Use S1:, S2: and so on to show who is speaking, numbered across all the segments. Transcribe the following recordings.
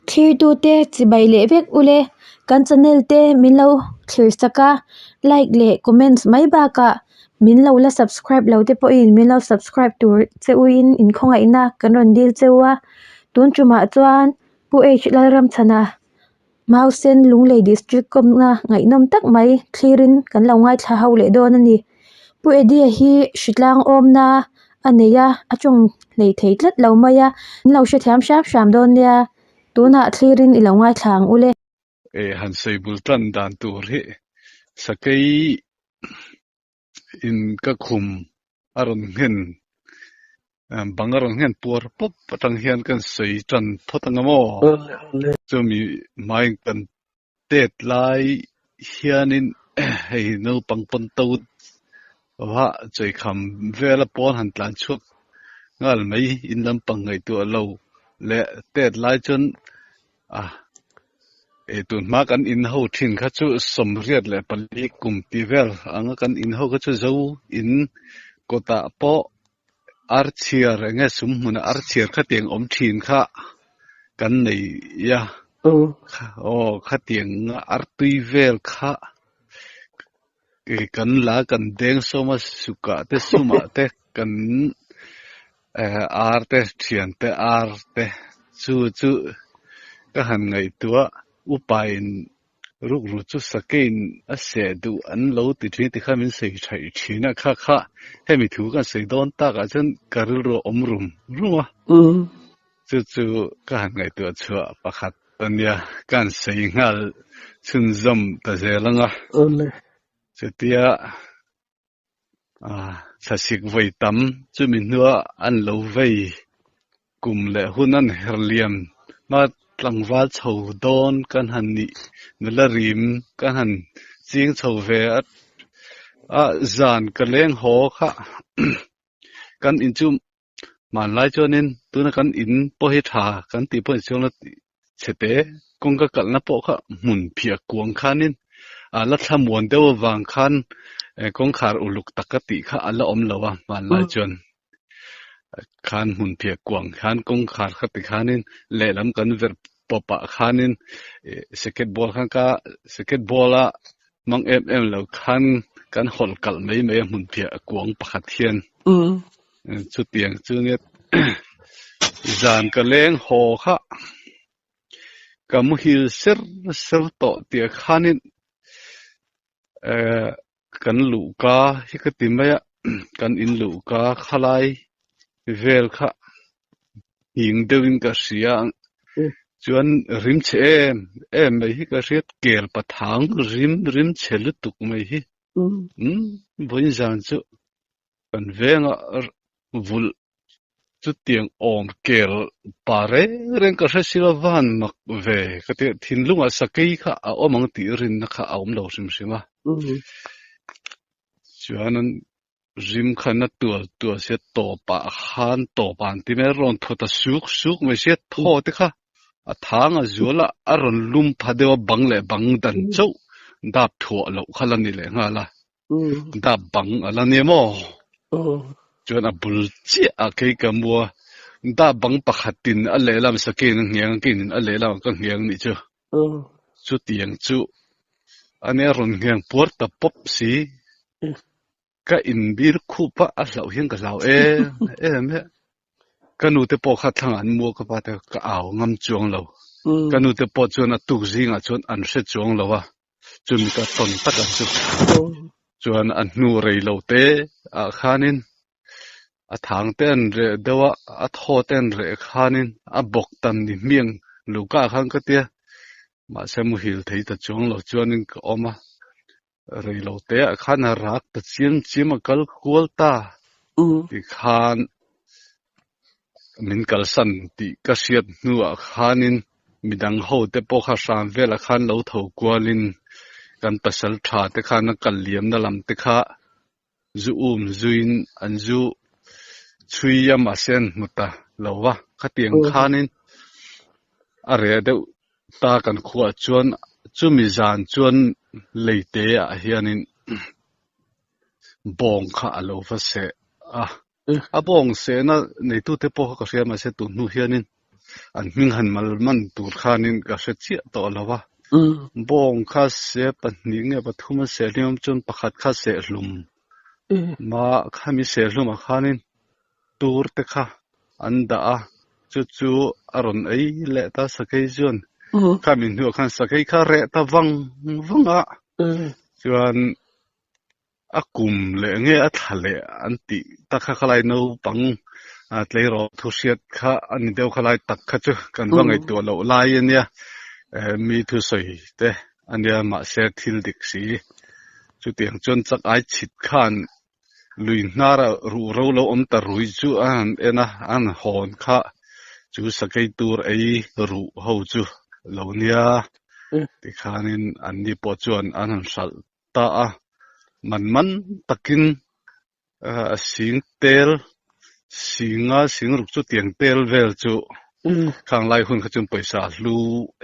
S1: Thlirtute chibai leh vek ule kan channel te min lo thlir sak a like leh comments mai bakah min lo la subscribe lo te pawhin min lo subscribe tur che uin inkhawngaihna kan rawn dil cheu a tun tumah chuan Pu H Lalramchhana Mausen Lunglei District kawmna ngaihnawm tak mai thlirin kan lo ngaithla ho leh dawn a ni. Pu Eddie-a hi hritlang awmna a nei a, a tawng hlei thei tlat lo mai a, in lo hrethiam hram hram dawn nia, tunah thlirin i lo ngaithla ang ule.
S2: E han sawi bul tan dan tur hi sakei in ka khum a rawn nghen bang a rawn nghen puar pawp atang hian kan sawi tan phawt ang a maw? Chumi hmaiin kan tet lai hianin hei naupang pawn to va chawikham vela pawn han tlan chhuak nghal mai in lampang ngaihtuah lo leh tet lai chuan a eh tun hma kan in ho thin kha chu 84 kum tih vel anga kan in ho kha chu zo in kawtah pawh archhiar eng nge sum hmunah archhiar khatiang awm thin kha kan nei a aw khatiang artui vel kha kan la kan deng sawm a sukah te sumah te kan eh ar te thian te ar te chu chu ka han ngaihtuah upa in Rukru chu sakein a seh duh an lo ti thin ti kha min sawi thaih thin a, kha kha hemi thu kan sawi dawn takah chuan ka rilru a awm rum rum a, chu chu ka han ngaihtuah chhuah pakhat a nia, ka han sawi nghal chhunzawm ta zel ang a, chutia thlasik vawi tam chumi hnua an lo vei kum leh hun an her liam hma tlangval chho dawn kan han nih nula rim kan han ching chho ve a a zan ka leng haw kha kan in chu Hmanlai chuanin tuna kan in pawh hi tha kan tih pawh inchhung la chhe te kawngka kalhna pawh kha hmun phiah kuang khanin a la thlamuan deuh avang khan kawngkhar uluk taka tih kha a la awm lo a hmanlai chuan khan hmun phiah kuang khan kawngkhar kha ti khanin lehlam kan verh pawp ah khanin second ball khan ka second ball a Mang em em lo khan kan hawlh kalh mai mai a hmun phiah a kuang pakhat hian. Chutiang chu nia zan ka leng haw kha ka muhil ser ser tawh tih khanin eh kan luhka hi ka ti mai a kan in luhka khalai vel kha Hing deuhin ka hria ang. Chuan rim chhe em em mai hi ka hriat kel pathang rim rim chhe lutuk mai hi. Umm vawiin zan chu kan venga vulh chutiang awm kel pa reng reng ka hre si lo van mak ve ka ti a, thinlungah sakei kha a awm ang tih rinna kha a awm lo hrim hrim a. Chuan Rim khan a tual tual sia tawpah khan tawp an ti mai a rawn thawt a suk suk mai sia thaw te kha a thang a zual a a rawn lum pha deuh a bang leh bang dan chauh dap thuah loh kha la ni leh nghal a dap bang a la nia maw chuan a bul chiah a kei ka mu a dap bang pakhatin a lehlam sakin a ngheng a kinin a lehlam ka ngheng nih chu chutiang chu a nia rawn ngheng puar ta pawp si. Ka inbir khup a, a hlauh hian ka hlau em em e. Ka nu te pawh kha thlangah an mu a, ka pa te ka au ngam chuang lo. Ka nu te pawh chuan a tuk zingah chuan an hre chuang lo a, chumi ka tawn tak a chu. Chuan a hnu rei lo te ah khanin a thang te an reh deuh a, a thaw te an reh khanin a bawk tan ni hmiang luhka ah khan ka tia, mahse muhil thei ta chuang lo chuanin ka awm a. Rei lo te ah khan a rak ta chiam chiam a kal kual ta ti khan min kalsan tih ka hriat hnuah khanin midang ho te pawh kha hram velah khan lo tho kualin kan pasal tha te khan a kal liamna lam te kha zu um zuiin an zu chhui a mahse an hmu ta lo va khatiang khanin a reh deuh ta kan khuah chuan chumi zan chuan leite ah hianin bawng kha a lo va seh a, a bawng sehna neitute pawh kha ka hria mahse tun hnu hianin. An hming han mal man tur khanin ka hre chiah tawh lo a. Bawng kha se pahnih nge pathum a seh hlim chuan pakhat kha seh hlum ma khami seh hlumah khanin tur te kha an dah a, chu chu a rawn ei leh ta sakei chuan khami hnuah khan sakei kha reh ta vang vang a, chuan a kum leh nge a thla leh an tih tak kha khalai naupang tleirawl thu hriat kha a ni deuh khalai tak kha chu kan va ngaihtuah loh lai a nia, mi thusawi te a nia mahse thil dik si chutiang chuan chak ai chhit khan Lui hnara ruh ro lo awm ta rui chu a han en a, a han hawn kha chu sakei tur ei ruh ho chu lo nia tikhanin anni pawh chuan an han hralh ta a, man man takin a sing tel singa sing ruk chu tiang tel vel chu khang lai hun kha chuan pawisa a hlu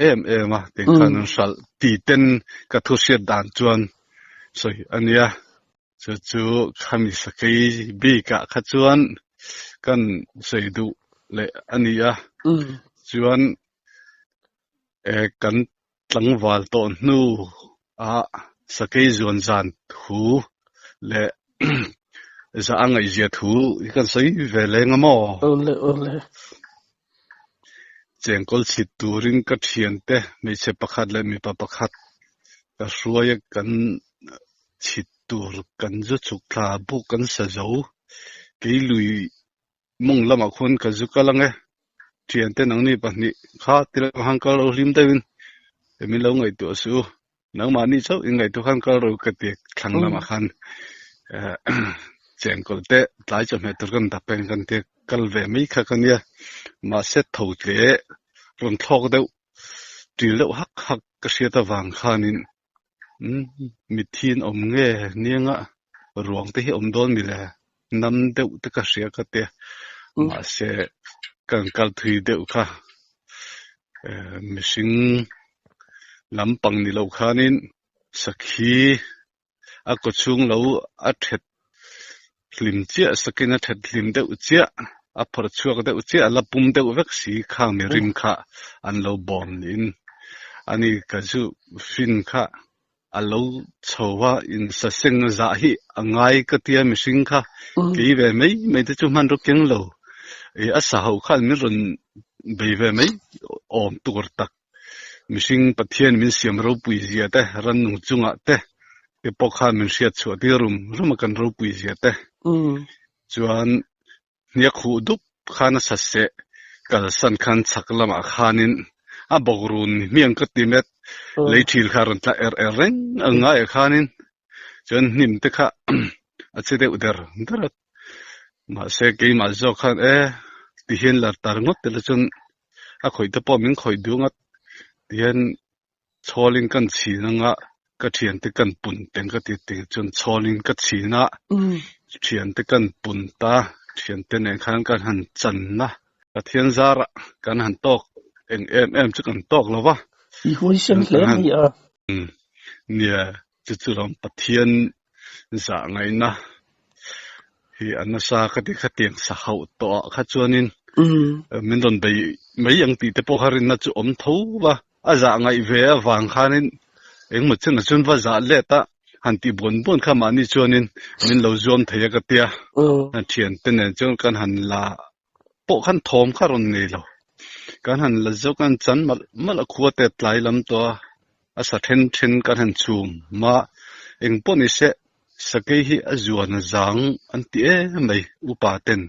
S2: em em a tiang khan an hralh ti ten ka thu hriat dan chuan sawi a nia. Chu chu khami sakei bikah kha chuan kan sawi duh leh a ni a, chuan kan tlangval tawh hnu ah sakei zuan zan thu leh za a ngaihzia thu hi kan sawi ve leng a maw?
S3: Awle awle.
S2: Chengkawl chhit turin ka thiante hmeichhe pakhat leh mipa pakhat ka hruai a kan chhit tur kan zu chhuk thla buk kan sa zo. Kei lui mawng lamah khuan ka zu kal ang e. Thiante nangni pahnih kha ti lamah khan kal ro hlim deuhin min lo ngaihtuah suh u. Nangmahni chauh in ngaihtuah khan kal ro ka ti thlang lamah khan chengkawl te tlai chawhmeh tur kan dap eng kan tia kal ve mai kha ka nia. Mahse tho tle rawn thlawk deuh ṭil deuh hak hak ka hriat avang khanin mitthi an awm nge nianga ruang te hi awm dawn mi le nam deuh te ka hria ka tia mahse kan kal thui deuh kha mihring lampang ni lo khanin sakhi a kaw chhung lo a that hlim chiah sakin a that hlim deuh chiah a phawrh chhuak deuh chiah a la pum deuh vek si khang mi rim kha an lo bawm niin ani ka zu fin kha a lo chho a in saseng zah hi a ngai ka tia mihring kha kei ve mai mai te chu hmanraw keng lo ih a sa ho khan min rawn bei ve mai awm tur tak mihring Pathian min siam ropui zia te rannung chungah te te pawh khan min hriat chhuah tir rum rum a kan ropui zia te chuan hniak huh dup khan a saseh kalsan khan chhak lamah khanin a bawk run hmiang ka ti met lei thil kha a rawn tla er er reng ang ngaiah khanin chuan hnim te kha a che deuh der der a mahse keimah zawk khan e tihian lar tar ngawt te la chuan a khawih te pawh min khawih duh ngat tihian chhawlin kan chhin anga ka thiante kan pun teng ka ti tih chuan chhawlin ka chhin a thiante kan pun ta thiante nen khan kan han chan a Pathian zarah kan han tawk eng em em chu kan tawk lo va.
S3: I huaisen hle mai a.
S2: Nia chu chu ram Pathian zah ngaihna hi a nasa ka ti khatiang sa hauh tawh ah kha chuanin min rawn bei mai ang tih te pawh kha rinna chu awm tho va, a zah ngaih ve avang khanin engmaw chenah chuan va zah let a han tih buan buan kha mahni chuanin min lo zuam thei a ka tia, thiante nen chuan kan han la pawh khan thawm kha rawn nei lo. Kan han la zawk a, an chan malh malh a khua te tlai lam tawh a, a sa then then kan han chhum a, eng pawh ni se sakei hi a zuan a zang an ti em mai upa ten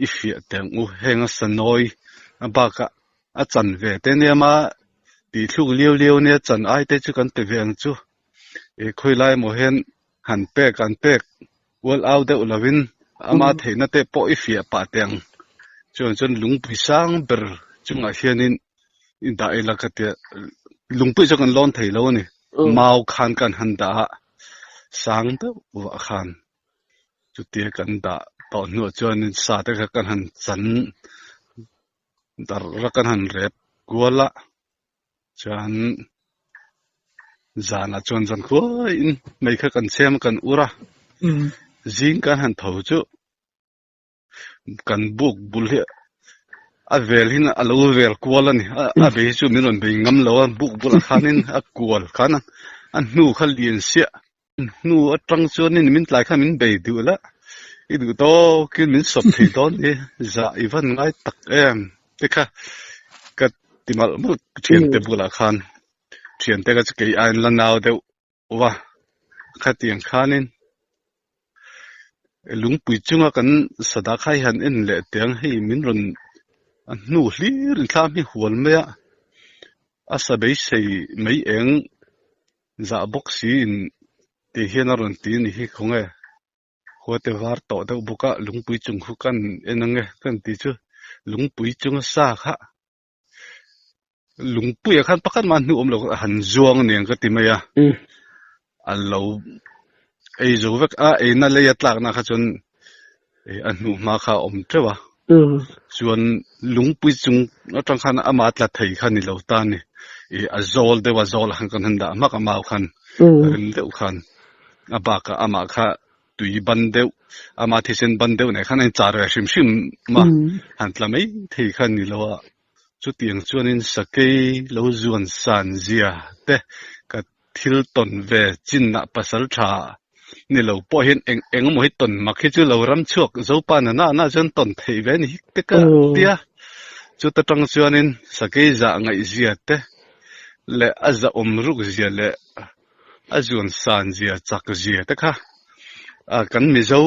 S2: i fiah teh ang u heng a sa nawi a bakah a chan ve te nia ma tih thluk liau liau nia chan ai te chu kan pe ve ang chu ih khawilai emaw hian han pek an pek ual au deuh lovin ama theihna te pawh i fiah pah teh ang. Chuan chuan lungpui sang ber chungah hianin i dah ila ka tia lungpui chu kan lawn thei lo a ni. Mau khan kan han dah a sang deuh vah khan chutia kan dah tawh hnuah chuanin sa te kha kan han chan darh a kan han rep kual a. Chuan zanah chuan zan khuaiin mei kha kan chhem a kan ur a, zing kan han tho chu kan buk bul hi A vel hin a lo vel kual a ni. A bei hi chu min rawn bei ngam lo a, buk bulah khanin a kual khan a, a hnu kha lian siah. Hnu atang chuanin min tlai khan min bei duh la, i duh tawkin min sawp thei dawn ni, zah i van ngai tak em te kha ka ti malh malh thiante bulah khan thiante kha chu kei aiin la nau deuh va khatiang khanin lungpui chunga kan sadah kha hi han en leh teh ang hei min rawn a hnu hlir in thlam hi hual mai a, a sa beisei mai eng. Zah bawk si in tih hian a rawn ti a ni hi khawnge khua te var tawh deuh bawk a lungpui chung khu kan en ange kan tih chu lungpui chunga sa kha lungpuiah khan pakhat mah hnu awm lo a han zuang aniang ka ti mai a a lo ei zo vek a eina lei a tlakna kha chuan a hnuh hma kha a awm teuh a chuan lungpui chung atang khan ama tla thei kha ni lo ta a ni ih a zawl deuh a zawl ah khan kan han dah hmak a mau khan rem deuh khan a bakah amah kha tui ban deuh ama thisen ban deuh nen khan a inchar ve hrim hrim a han tla mai thei kha ni lo a chutiang chuanin sakei lo zuan san zia te ka Thil tawn ve chinah pasal tha ni lo pawh hian eng eng emaw hi tawn mak hi chu lo ram chhuak Zopa na na na chuan tawn theih ve a ni hi te ka tia. Chuta tang chuanin sakei zah ngaihzia te leh a zahawm ruk zia leh a zuan san zia chak zia te kha kan Mizo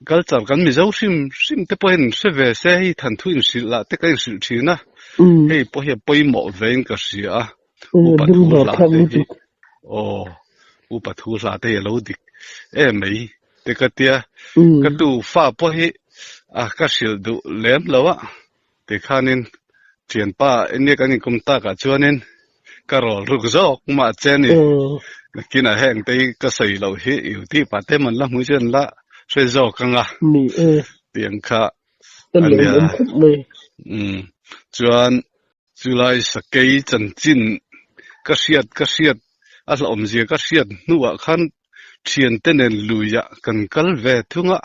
S2: culture kan Mizo hrim hrim te pawh hian hre ve se hei thanthu inhrilh lah te kan inhrilh thin a, hei pawh hi a pawimawh vein ka hria a. Upa thu hla te hi aw upa thu hla te hi a lo dik em mai te ka tia ka tu fa pawh hi a ka hrilh duh lem lo a tikhanin thianpa enge kan inkum takah chuanin ka rawl ruk zawk mah che ni nakinah heng te hi ka sawi loh hi youtube ah te man la hmu chuan la hre zawk anga tiang kha ania chuan Chulai sakei chanchin ka hriat ka hriat a hlauhawmzia ka hriat hnuah khan thiante nen luiah kan kal ve thung a.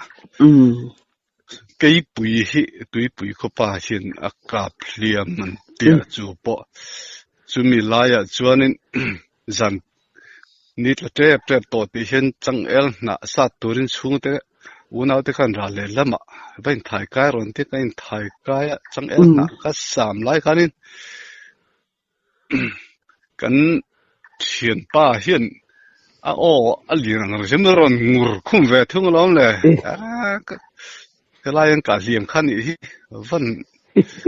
S2: Keipui hi tuipui khawpa hian a kap hliam an tia chu pawh chumi laiah chuanin zan ni tla tep tep tawh tih hian changel hnah sat turin chhungte unaute khan ral leh lamah va inthai kai rawn tia ka inthai kai a changel hnah ka sam lai khanin kan thianpa hian a aw a lian ang reng hian rawn ngur khum ve thung alawm le helai an kah hliam kha nih hi van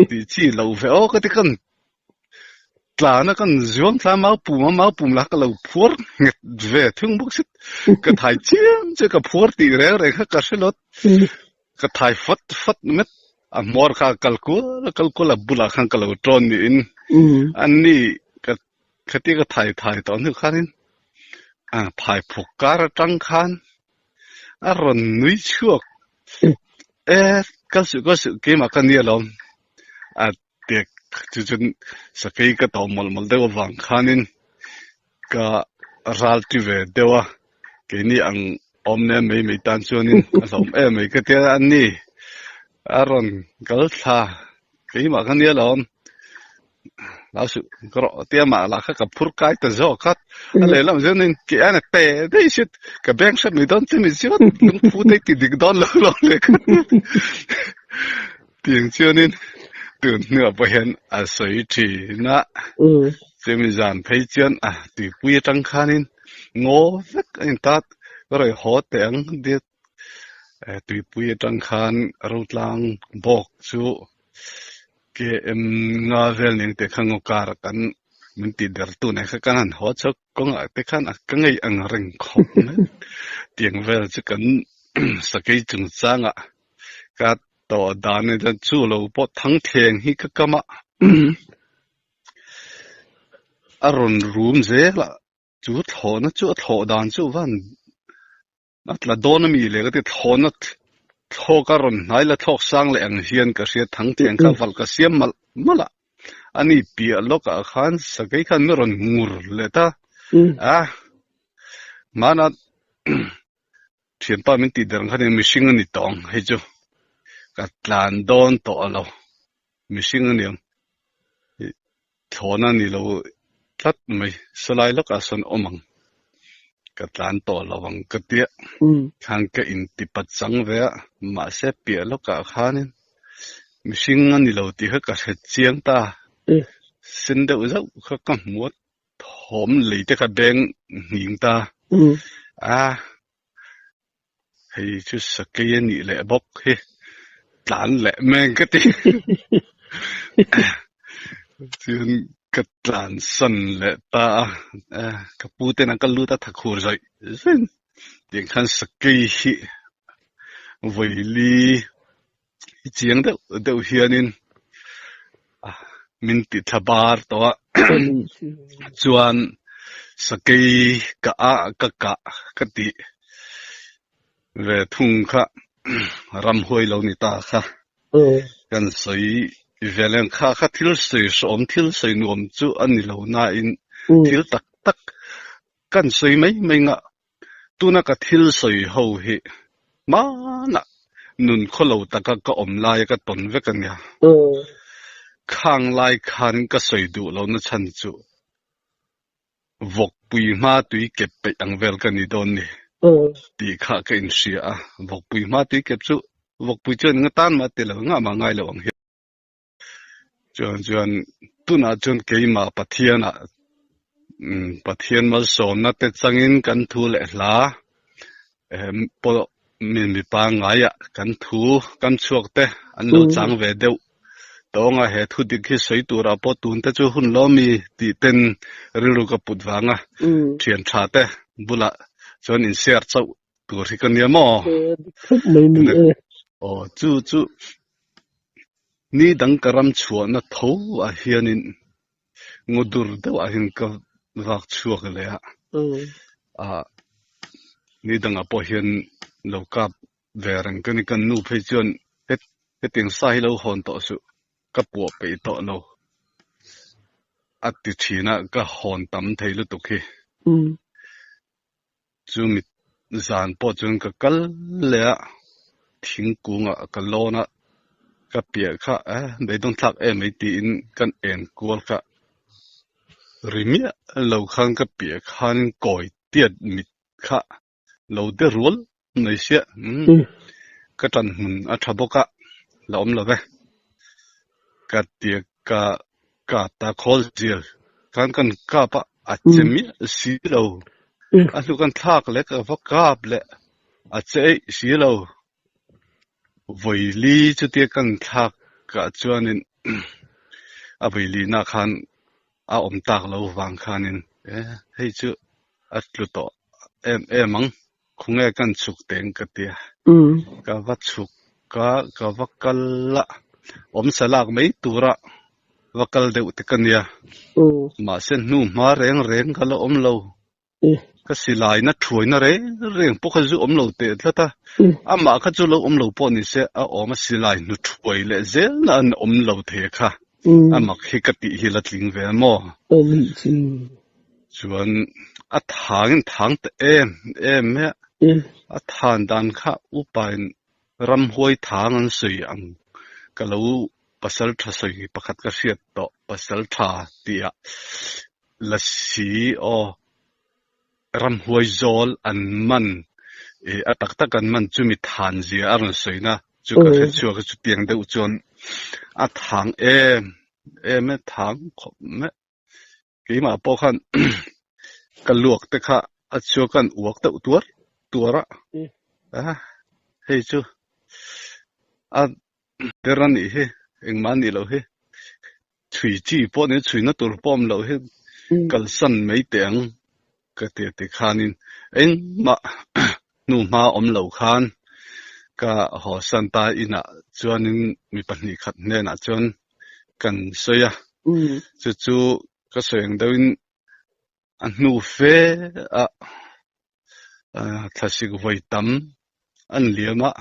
S2: tih chi lo ve aw ka ti kan Tlana kan zuam thla mau pum a, mau pum lah ka lo phuar nghet ve thung bawk si. Ka thai chiam che ka phuar tih reng reng kha ka hre lot. Ka thai fat fat met a hmawr kha a kal kual a kal kual a bulah khan ka lo tawn niin anni ka khatia ka thai thai tawh hnu khanin a phai phuk kar atang khan a rawn nui chhuak e kal suh kal suh keimah ka nia lawm a Tek chu chuan sakei ka tawh mawlh mawlh deuh avang khanin ka ral ti ve deuh a, keini ang awm nen mai mai tan chuanin a hlawm em mai ka tia a ni, a rawn kal thla keimah kha nia lo lau suh ka rawh tia mah lah kha ka phur kai ta zawk a, a lehlam chuanin ke an a pe daih si ka beng hret mai dawn che mi chiat lungphu te ti dik dawn lo lo leh ka tia Tiang chuanin tun hnuah pawh hian a sawi thin a, chumi zan phei chuan a tuipui atang khanin ngaw vek a intat ka rawi haw teh ang diat tuipui atang khan rotlang bawk chu KM nga vel nen te kha ngaw kar kan min tih der tu nen kha kan han haw chhuak kawngah te khan a ka ngei ang reng khawp mai tiang vel chu kan sakei chungchangah ka Tawh dan in chuan chu lo pawh thang thleng hi ka kam a, a rawn rum zel a, chu thlawhna chu a thlawh dan chu van a tla dawn a mi le ka ti thlawhna thlawk a rawn hnai la thlawk sang leh ang hian ka hria thang thleng kha valh ka siam malh malh a, ani piah lawkah khan sakei khan mi rawn ngur leh ta a, hmanah. Thianpa min tih der ang khan mihring a ni tawng hei chu. Ka tlan dawn tawh lo. Mihring a niang. Thlawhna ni lo tlat mai. Sawlai lawkah sawn awm ang. Ka tlan tawh lo ang ka tia. Khan ka inti pachang ve a. Mahse piah lawkah khanin mihring a ni lo tih kha ka hre chiang ta. Sen deuh zauh kha ka hmu a. Thawm lei te kha beng nghing ta. A. Hei chu sakei a nih leh bawk hi tlan leh meng ka ti. Chuan ka tlan san leh ta a, ka pu ten an ka lut a tha khur zawih zawih in tiang khan sakei hi vawili hi chiang deuh deuh hianin min ti thla bar tawh a chuan sakei ka ah ka kah ka tih ve thung kha ramhuai lo ni ta kha kan sawi vel ang kha kha thil sawi hrawm thil sawi nuam chu a ni lo nain thil tak tak kan sawi mai mai ngah Tuna ka thil sawi ho hi hmanah nun khawlo taka ka awm laia ka tawn vek a nia. Khang lai khan ka sawi duh lohna chhan chu vawkpui hma tui kep peih ang vel ka ni dawn ni tih kha ka inhria a. Vawkpui hma tui kep chu vawkpui chuan nga tan mah ti lo, ngah mah ngai lo ang hian. Chuan chuan tunah chuan keimah Pathianah Pathian malsawmna te changin kan thu leh hla pawh mi mipa ngaiah kan thu kam chhuak te an lo chang ve deuh tawnga he thu dik hi sawi turah pawh tun te chu hun lo mi tih ten rilru ka put vanga thian tha te bulah chuan in share chauh tur hi ka nia maw? Aw chu chu Ni dang ka ram chhuahna tho ah hianin ngaw dur deuh ah hian ka vak chhuak leh a, ah ni dangah pawh hian lo kap ve reng ka ni. Kan nu phei chuan hetiang sa hi lo hawn tawh suh, ka puah peih tawh lo a ti thin a, ka hawn tam thei lutuk hi. Chumi zan pawh chuan ka kal leh a, thingkungah ka lawn a, ka piah kha eh beidawn thlak em mai tiin kan en kual kha ri miah lo khan ka piah khan kawi tiat mit kha lo de rual mai sia umm ka tan hmun a tha bawk a la awm lo ve ka tia ka kap ta khawl zial khan kan kap a a che miah si lo a hnu kan thlak leh ka va kap leh a che eih si lo vawili chutia kan thlak ah chuanin a vawili na khan a awm tak lo vang khanin e hei chu a tlu tawh em em ang khawnge kan chhuk teng ka tia ka va chhuk a ka va kal a awmsa lak mai tura va kal deuh te ka nia mahse hnu hma reng reng ka la awm lo ka silai na thuai na reng reng pawh kha zu awm lo teh tlat a amah kha chu lo awm lo pawh ni se a awm a silai hnu thuai leh zel na an awm lo thei kha a mak hi ka tih hi la tling ve maw Chuan a thangin thang ta em em mai a, a than dan kha upain ramhuai thang an sawi ang ka lo pasal tha sawi pakhat ka hriat tawh pasal tha tih ah lasi aw ramhuai zawl an man ih a tak tak an man chumi than zia a rawn sawi na chu ka hre chhuak a chutiang deuh chuan a thang em em a thang khawp mai. Keimah pawh khan ka luak te kha a chhuak khan uak deuh tuar tuar a, a hei chu a ber a nih hi engmah a nih loh hi chhui chi pawh ni chhuina tur pawh awm loh hi kalsan mai teh ang ka ti a tikhanin engmah hnuhma awm loh khan ka haw san ta inah chuanin mi pahnih khat hnenah chuan kan sawi a, chu chu ka sawi ang deuhin a hnu fe a thlasik vawi tam an liam a,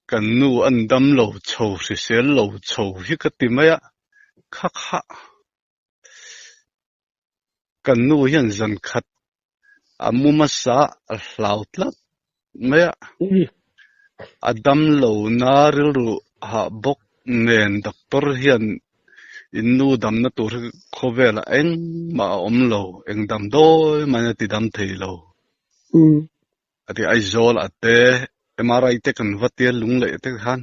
S2: kan nu an dam lo chho hrisel lo chho hi ka ti mai a, kha kha kan nu hian zan khat a mu hmasa a hlau tlat mai a, a dam lo na rilru hah bawk nen doctor hian in nu damna tur hi khawvelah engmah a awm lo, eng damdawi mahin a ti dam thei lo. A ti Aizawl a te MRI te kan va tia lung leh te khan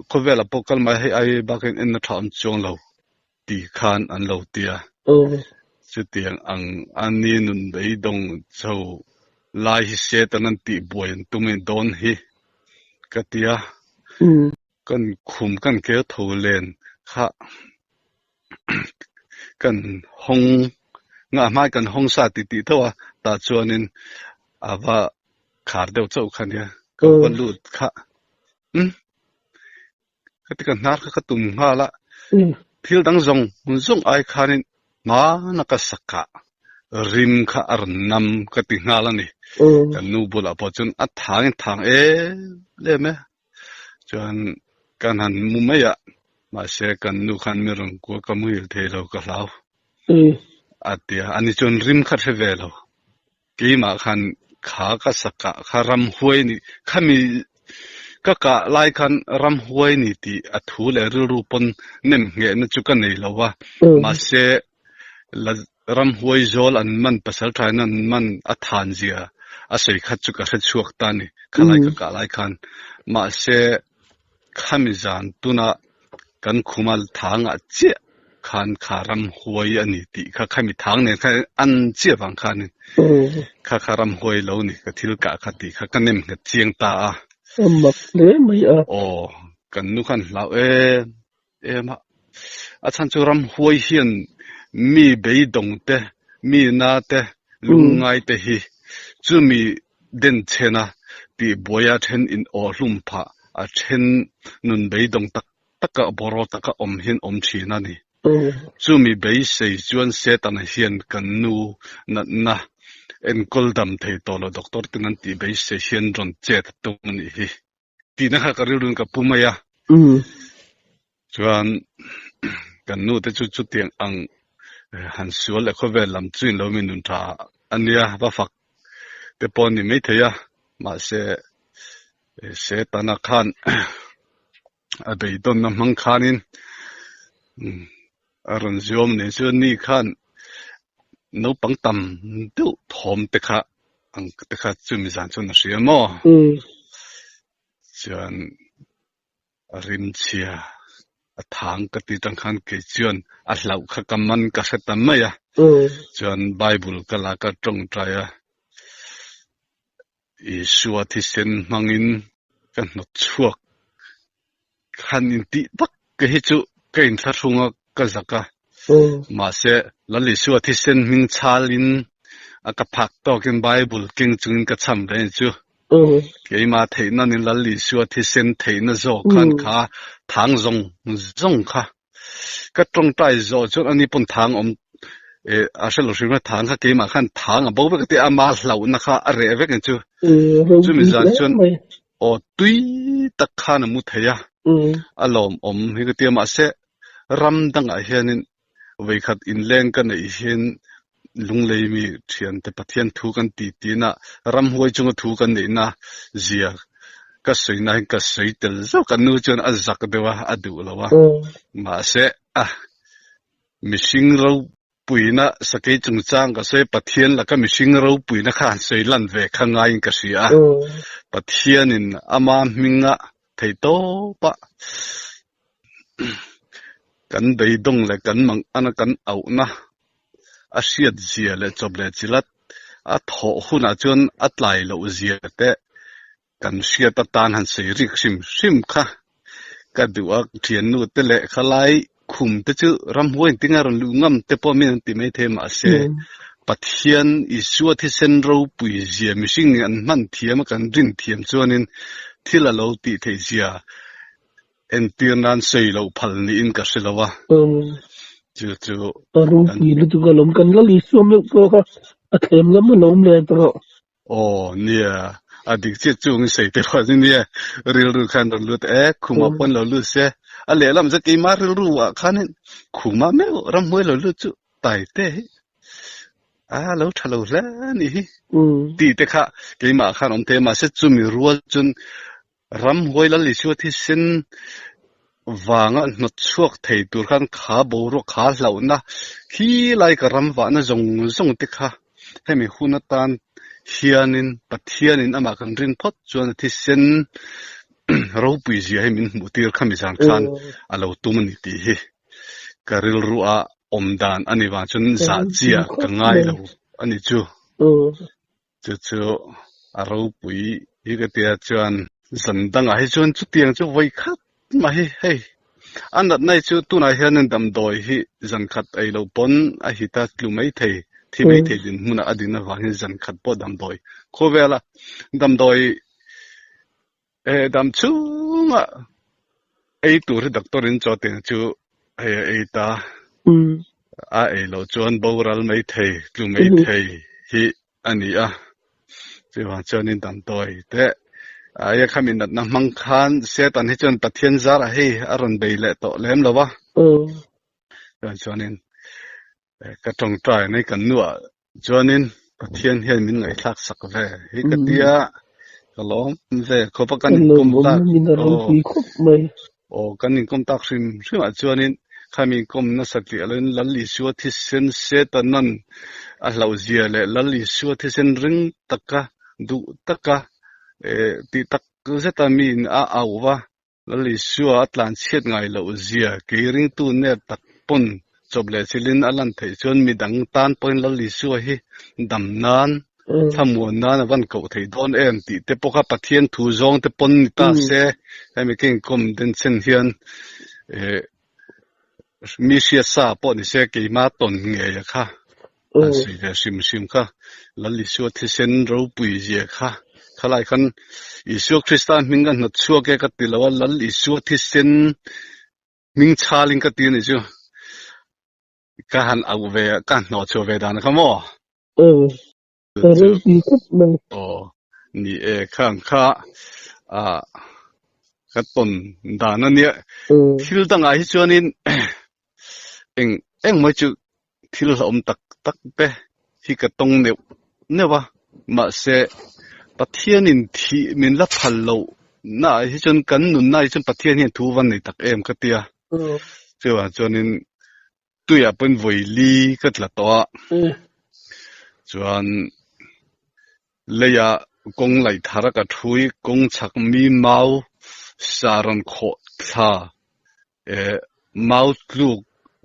S2: khawvelah pawh kal mai hei ai bakin enna tha awm chuang lo ti khan an lo tia. Chutiang ang a ni nun beidawng chho lai hi Satan an tih buai an tum in dawn hi ka tia. Kan khum kan kel tho len kha kan hawng ngah hmai kan hawng sa ti tih tho a tah chuanin a va khar deuh chauh kha nia ka va lut kha umm ka ti ka hnar kha ka tum nghal a thil dang zawng zawng ai khanin hmana ka sak ah rim kha a rawn nam ka ti nghal a ni kan nu bulah pawh chuan a thang in thang em em e. Chuan kan han mu mai a, mahse kan nu khan mi rawn kuah ka muhil thei lo ka hlau a ti a, ani chuan rim kha hre ve lo. Keimah khan kha ka sakah kha ramhuai ni, khami ka kah lai khan ramhuai ni tih a thu leh rilru pawn nem nghehna chu ka nei lo va, mahse la Ramhuai zawl an man pasal thain an man a than zia a sawi khat chu ka hre chhuak ta ni khalai ka kah lai khan. Mahse khami zan tuna kan khuma thangah chiah khan kha ramhuai a ni tih kha khami thang nen khan an chiah vang khanin kha kha ramhuai lo ni ka thil kah kha tih kha ka nem nghet chiang ta a.
S3: A mak hle mai a.
S2: Aw kan nu khan hlau em Em a, a chhan chu ramhuai hian mi beidawng te, mi na te, lungngai te hi chumi denchhena tihbuaia then in awhhlum phah a then nun beidawng tak taka bawraw taka awm hian awm thin a ni. Chumi beisei chuan Setana hian kan nu natna enkawl dam thei tawh lo doctor ten an tih beisei hian rawn chet a tum a nih hi. Tihna kha ka rilruin ka pu mai a. Chuan kan nu te chu chutiang ang han sual leh khawvel lam chu in lo mi nun tha a nia, va fak te pawh a ni maithei a. Mahse Setana khan a beidawnna hmang khanin a rawn ziawm nen chuan ni khan naupang tam deuh thawm te kha ang te kha chumi zan chuan a hria maw? Chuan a rimchhia a thang ka ti tang khan kei chuan a hlauh kha ka man ka hre ta mai a. Chuan Bible ka la ka tawngtai a, Isua thisen hmangin ka hnawt chhuak Han intih tak ka hi chu ka inthlahrung a, ka zak a. Mahse, Lal Isua thisen hming chhalin a ka phak tawkin Bible keng chungin ka cham reng chu. Keimah theihna nin Lal Isua thisen theihna zawk khan kha thang zawng zawng kha ka tawngtai zawh chuan ani pawn thang awm a hre lo hrim a, thang kha keimah khan thang a bo vek a ti a, ama hlauhna kha a reh vek ang chu. Chumi zan chuan Aw tui tak khan a mu thei a, a lawmawm hi ka ti a, mahse ram dangah hianin vawikhat inleng ka neih hian lunglei mi thiante Pathian thu kan ti tina ramhuai chunga thu kan neihna zia ka sawina hian ka sawi tel zauh ka nu chuan a zak deuh a, a duh lo a, mahse a mihring ro Puina sakei chungchang ka sawi Pathian laka mihring ropuina kha han sawi lan ve kha ngaiin ka hria a. Pathianin ama hminga thei tawpa kan beidawng leh kan manghana kan auhna a hriat zia leh chawp leh chilat a thawh hunah chuan a tlai loh zia te kan hriat atan han sawi rik hrim hrim kha ka duh a, thiannu te leh khalai khum te chu ramhuai engtin a rawn luh ngam te pawh min an ti mai thei mahse Pathian Isua thisen ropui zia mihring an hman thiam a kan rin thiam chuanin thil a lo tih theih zia entir nan sawi loh phal niin ka hre lo a chu chu
S3: A ropui lutuk alawm kan Lal Isua meuh pawh kha a thlem ngam alawm le tawh.
S2: Aw nia, a dik chiah chu ang i sawi te pawh nia, rilru khan rawn lut e, khumah pawn lo lut se, a lehlam chu keimah rilru ah khanin khumah meuh ramhnuai lo lut chu tai te hi a lo tha lo hle a nih hi tih te kha keimah khan awm thei a, mahse chumi rual chuan. Ramhuai Lal Isua thisen vanga hnawt chhuak thei tur khan kha boruak kha hlauhna khi lai ka ram vahna zawng zawng te kha hemi hun atan hianin Pathianin amah kan rin phawt chuan a thisen ropui zia hi min hmuh tir khami zan khan a lo tum a ni tih hi ka rilru a awm dan a ni vang chuan zah chia ka ngai lo a ni chu. Chu chu a ropui hi ka tia chuan zan dangah hi chuan chutiang chu vawi khat mah hi hei a natna hi chu tunah hianin damdawi hi zan khat ei loh pawn a hit a tlu mai thei thi mai thei dinhmunah a din avangin zan khat pawh damdawi khawvela damdawi eh dam chhunga ei tur hi doctor in chaw tih chu hei a ei ta a ei loh chuan boral mai thei tlu mai thei hi a ni a chuvang chuanin damdawi te aia khami natna hmang khan Satan hi chuan Pathian zarah hei a rawn bei leh tawh lem lo va chuvang chuanin ka tawngtai mai kan nuah Chuanin Pathian hian min ngaihthlak sak ve hi ka tia ka lawm ve khawp a kan inkawm tak aw aw kan inkawm tak hrim hrim ah chuanin khami inkawm nasa tih aloin Lal Isua thisen Setanan a hlauh zia leh Lal Isua thisen ring taka duh taka eh tih tak zeta miin a auh va Lal Isua a tlan chhiat ngai loh zia kei ringtu nep tak pawn chawp leh chilin a lan theih chuan midang tan pawhin Lal Isua hi dam nan, thlamuan nan a van koh theih dawn em tih te pawh kha Pathian thu zawng te pawn ni ta se hemi ka inkawm denchhen hian eh mi hriat sa pawh ni se keima tawn ngei a kha An sawi ve hrim hrim kha Lal Isua thisen ropui zia kha khalai khan Isua Krista hming ka hnawt chhuak e ka ti lo a, Lal Isua thisen hming chhalin ka ti a ni chu. Ka han auh ve ka hnawh chhuah ve dan kha maw?
S3: Aw, ka ropui khawp mai.
S2: Aw, ni e khang kha ah ka tawn dan a nia. Thil dangah hi chuanin eng eng mai chu thil hlauhawm tak tak te hi ka tawng neuh neuh a, mahse Pathianin thih min la phal loh naah hi chuan kan nunna hi chuan Pathian hian thu va nei tak em ka ti a, chuvang chuanin tuiah pawhin vawi li ka tla tawh a, chuan leiah kawng laih thar a ka thui kawng chhak mi mau sa rawn khawh thla Eh, mau tluk,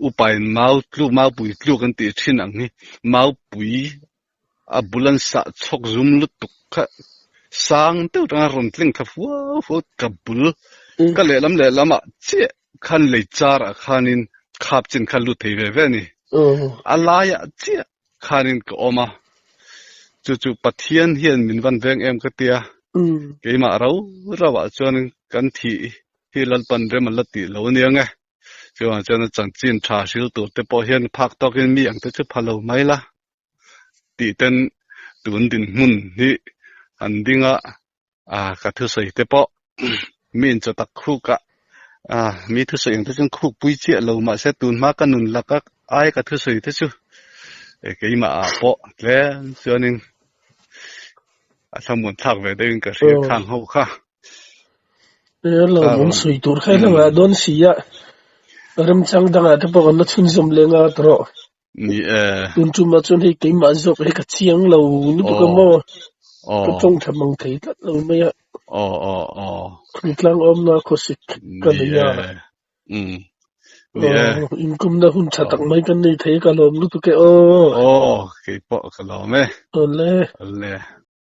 S2: upain mau tluk, maupui tluk an tih thin ang hi, maupui a bul an sah chhawk zum lutuk kha sang deuh tanga rawn tling thla fuau fuau ka bul ka lehlam lehlamah chiah khan lei char ah khanin khap chin kha lut thei ve ve a ni. A laiah chiah khanin ka awm a, chu chu Pathian hian min van veng em ka tia, keimah rau rauh ah chuan kan thih Hi Lalpan rem an la tih lo ania nge. Chuvang chuan a chanchin tha hril tur te pawh hian phak tawkin mi ang te chu pha lo mai la tih ten tun dinhmun hi an ding a, ka thusawi te pawh mi in chaw tak khuk a, mi thusawi ang te chuan khuk pui chiah lo mahse tun hma ka nun laka ai ka thusawi te chu keimah ah pawh tlem chuanin a thlamuan thlak ve deuhin ka hria khang ho kha.
S3: Lawmawm sawi tur kha ila ngah dawn si a, remchang dangah te pawh kan la chhunzawm leh nga ta rawh.
S2: Ni e.
S3: Tun tumah chuan hei keimah zawk hi ka chiang lo lutuk a maw? Ka tawng tha mang thei tlat lo mai a. Khawtlang awmna khawsik ka nei a.
S2: Ni e.
S3: Inkumna hun tha tak mai kan nei thei ka lawm lutuk e aw.
S2: Aw, keipawh ka lawm e.
S3: Awle.
S2: Awle.